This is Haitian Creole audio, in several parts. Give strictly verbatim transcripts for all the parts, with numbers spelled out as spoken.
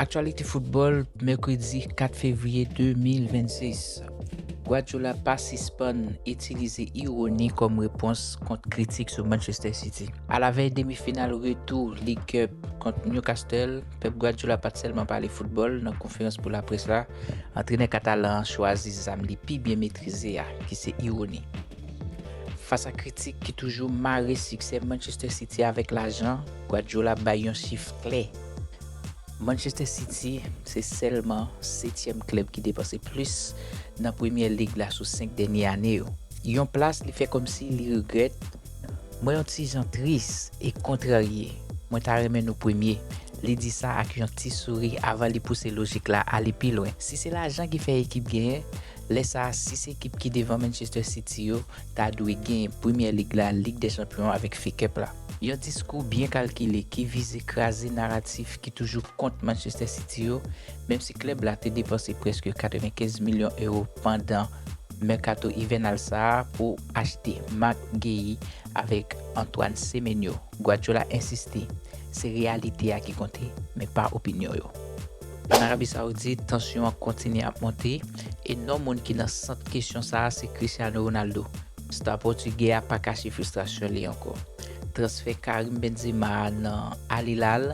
Aktyalite foutbòl, mèkredi kat fevriye de mil vennsis. Guardiola pa sispann itilize iwoni kòm repons kont kritik sou Manchester City. Alavèy demi final retou League Cup kont Newcastle, Pep Guardiola pa t sèlman pale foutbòl nan konferans pou laprès la, antrenè katalan an chwazi zam li pi byen metrize a, ki se iwoni. Fas a kritik ki toujou mare siksè Manchester City avèk lajan, Guardiola bay yon chif klè. Manchester City se sèlman setyèm klèb ki depanse plis nan Premye Lig la sou senk dènye ane yo. Yon plas li fè kòmsi li regrèt. Mwen yon ti jan tris e kontrarye. Mwen ta renmen nou premye. Li di sa ak yon ti souri avan li pouse lojik la ale pi lwen. Si se lajan ki fè ekip genyen, lè sa a sis ekip ki devan Manchester City yo ta dwe genyen Premye Lig la, Lig dè Chanpyon avèk F A Cup la. Yon diskou byen kalkile ki vize kraze naratif ki toujou kont Manchester City yo, menm si klèb la te depanse prèske katrevenkenz milyon ewo pandan mèkato ivènal sa a pou achte Marc Guéhi avèk Antoine Semenyo. Guardiola ensiste, se reyalite a ki konte, men pa opinyon yo. Ann Arabi Sawoudit, tansyon an kontinye ap monte, e non moun ki nan sant kesyon sa a se Cristiano Ronaldo. Sta pòtigè a pa kache fristrasyon li ankò. Transfè Karim Benzema a nan Al Hilal,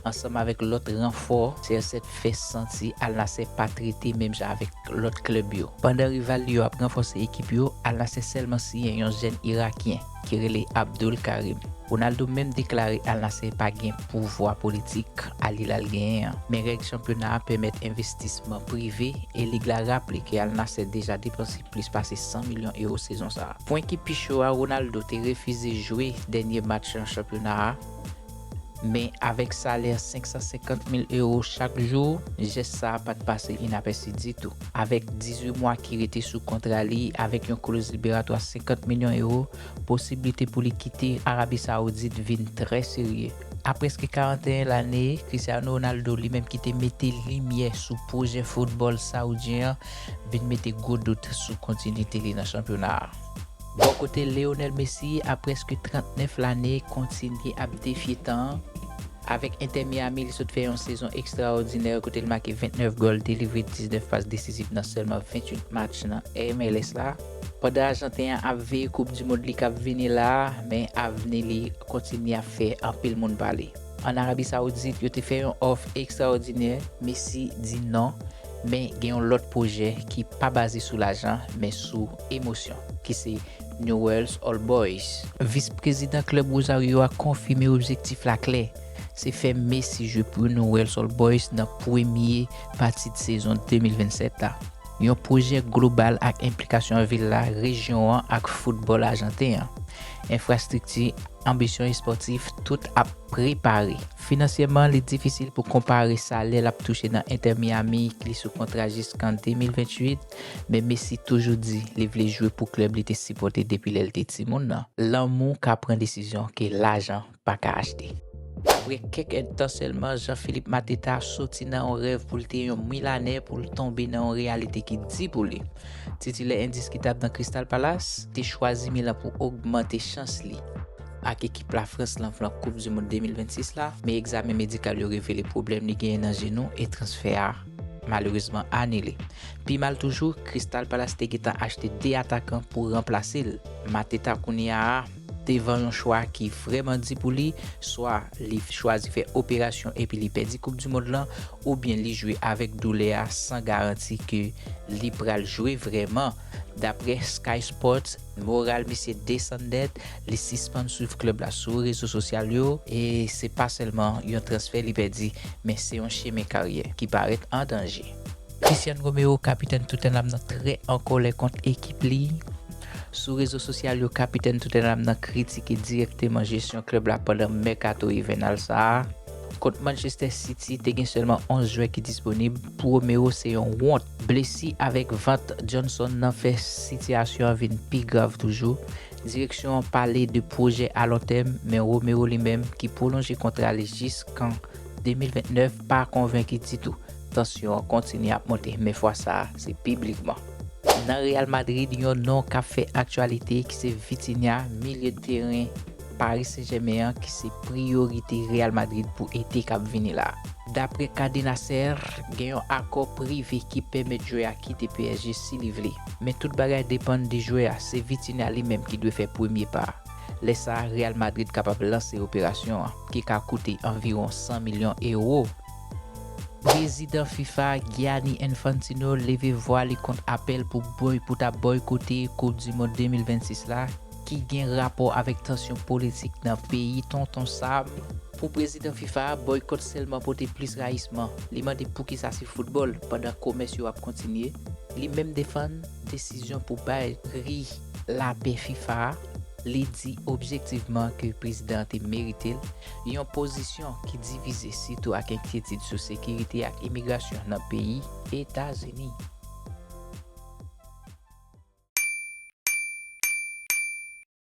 ansanm avèk lòt ranfò, C R sèt fè santi Al Nassr pa trete menm jan avèk lòt klèb yo. Pandan rival li yo ap ranfòse ekip yo, Al Nassr sèlman siyen yon jèn irakyen ki rele Abdul Karim. Ronaldo menm deklare Al Nassr pa gen pouvwa politik Al Hilal genyen an, men règ chanpyona a pèmèt envestisman prive e lig la raple ke Al Nassr deja depanse plis pase san milyon ewo sezon sa a. Pwen ki pi cho a, Ronaldo te refize jwe dènye match chanpyona a, men avèk salè senk san senkant mil ewo chak jou, jès sa a pa t pase inapèsi ditou. Avèk dizuit mwa ki rete sou kontra li, avèk yon kloz liberatwa senkant milyon ewo, posiblite pou li kite Arabi Sawoudit vin trè serye. A prèske karanteyen lane, Cristiano Ronaldo, li menm ki te mete limyè sou pwojè foutbòl sawoudyen an, vin mete gwo dout sou kontinite li nan chanpyona a. Bò kote Lionel Messi, a prèske trannèf lane, kontinye ap defye tan an. Avèk Inter Miami, li sot fè yon sezon ekstraòdinè kote l make vennèf gòl, delivre diznèf pas desizif nan sèlman venntuit match nan M L S la. Pandan Ajanten an ap veye Koup di Mond li k ap vini la a, men avni li kontinye ap fè anpil moun pale. Ann Arabi Sawoudit, yo te fè yon òf ekstraòdinè, Messi di non, men gen yon lòt pwojè ki pa baze sou lajan, men sou emosyon, ki se Newell's Old Boys. Vis prezidan klèb Rosario a konfime objektif la klè, se fè Messi jwe pou Newell's Old Boys nan premye pati de sezon de mil vennsèt la. Yon pwojè global ak enplikasyon vil la, rejyon an ak foutbòl ajanten an. Enfrastrikti, anbisyon espòtif, tout ap prepare. Finansyèman, li difisil pou konpare salè l ap touche nan Inter Miami, li sou kontra jiskan de mil venntuit, men Messi toujou di li vle jwe pou klèb li te sipòte depi lè l te timoun nan. Lanmou ka pran desizyon ke lajan pa ka achte. Apre kèk èdtan sèlman, Jean-Philippe Mateta soti nan yon rèv pou l te yon Milanè pou l tonbe nan yon reyalite ki di pou li. Titilè endiskitab nan Crystal Palace, te chwazi Milan pou ogmante chans li ak ekip Lafrans lan flan Koup di Mond de mil vennsis la, men egzamen medikal yo revele pwoblèm li genyen nan jenou e transfè a malerezman anile. Pi mal toujou, Crystal Palace te gentan achte de atakan pou ranplase l. Mateta kounye a a devan yon chwa ki vrèman di pou li, swa li chwazi fè operasyon epi li pèdi Koup di Mond lan, oubyen li jwe avèk doulè a san garanti ke li pral jwe vrèman. Daprè Sky Sports, moral misye desann nèt, li sispann swiv klèb la sou rezo sosyal yo, e se pa sèlman yon transfè li pèdi, men se yon chemen karyè ki parèt an danje. Christian Romero, kapitèn Tottenham nan, trè an kòlè kont ekip li. Sou rezo sosyal yo, kapitèn Tottenham nan kritike dirèkteman jesyon klèb la pandan mèkato ivènal sa a. Kont Manchester City, te gen sèlman onz jwè ki disponib. Pou Romero, se yon wont. Blesi avèk vant Johnson nan fè sitiyasyon an vin pi grav toujou. Direksyon an pale de pwojè alontèm, men Romero li menm, ki pwolonje kontra li jiskan de mil vennèf, pa konvenki ditou. Tansyon an kontinye ap monte, men fwa sa a, se piblikman. Nan Real Madrid, yon non k ap fè aktyalite, ki se Vitinha, milye de teren Paris Saint-Germain an, ki se priyorite Real Madrid pou ete k ap vini la. Dapre Kade Naser, gen yon akò prive ki pèmèt jwè a kite P S G si li vle. Men tout bagay depann de jwè a, se Vitinha li menm ki dwe fè premye pa a. Lè sa a, Real Madrid kapab lanse operasyon an, ki ka koute anviwon san milyon ewo. Prezidan fifa Gianni Infantino leve vwa li kont apèl pou bòy pou ta bòykote Koup di Mond de mil vennsis la, ki gen rapò avèk tansyon politik nan peyi Tonton Sam. Pou prezidan fifa a, bòykòt sèlman pote plis rayisman. Li mande poukisa se foutbòl pandan komès yo ap kontinye. Li menm defann desizyon pou bay pri lapè fifa a. Li di objektivman ke prezidan an te merite l, yon pozisyon ki divize sitou ak enkyetid sou sekirite ak imigrasyon nan peyi Etazini.